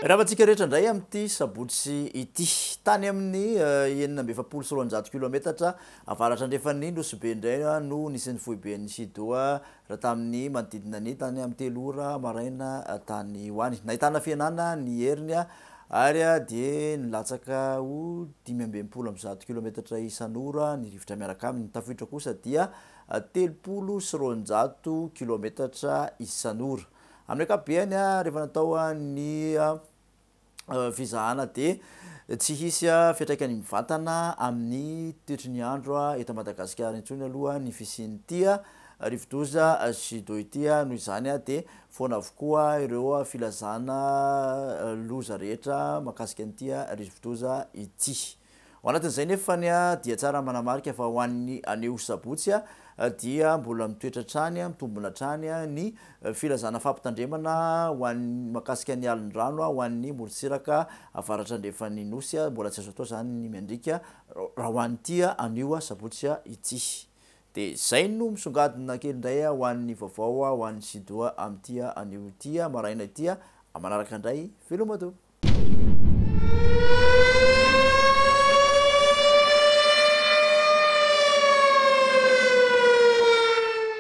Miarahaba antsika rehetra indray amin'ity sabotsy ity. Tany amin'ny 246 kilometatra avaratra andrefan'ny Nosy Be indray no nisy ny foiben'ny Chido raha tamin'ny manodidina ny tany amin'ny 3 ora maraina tany ho any. Nahitana fihenana ny heriny ary dia nilatsaka ho 165 kilometatra isan'ora ny rivotra miaraka aminy. Ny tafiotra kosa dia 230 kilometatra isan'ora. Amin'ny ankapobeny, rehefa natao ny fizahana dia tsy hisy fiantraikany mivantana amin'ny toetry ny andro eto Madagasikara intsony aloha ny fisian'ity rivodoza Chido ity. Noho izany dia foana avokoa ireo filazana loza rehetra mahakasika an'ity rivodoza ity. Ao anatin'izay nefa dia tsara ny manamarika fa ho an'ny anio sabotsy dia mbola mitoetra hatrany, mitombina hatrany ny filazana fampitandremana ho an'ny mahakasika ny alin-drano ho an'ny morontsiraka avaratra andrefan'ny Nosy. Mbola tsy azo atao izany ny miandriaka raha ho an'ity anio sabotsy ity. Dia izay no misongadina kely indray ho an'ny vaovao ho an'ny Sidoa amin'ity anio ity maraina ity. Manaraka indray, veloma tompoko.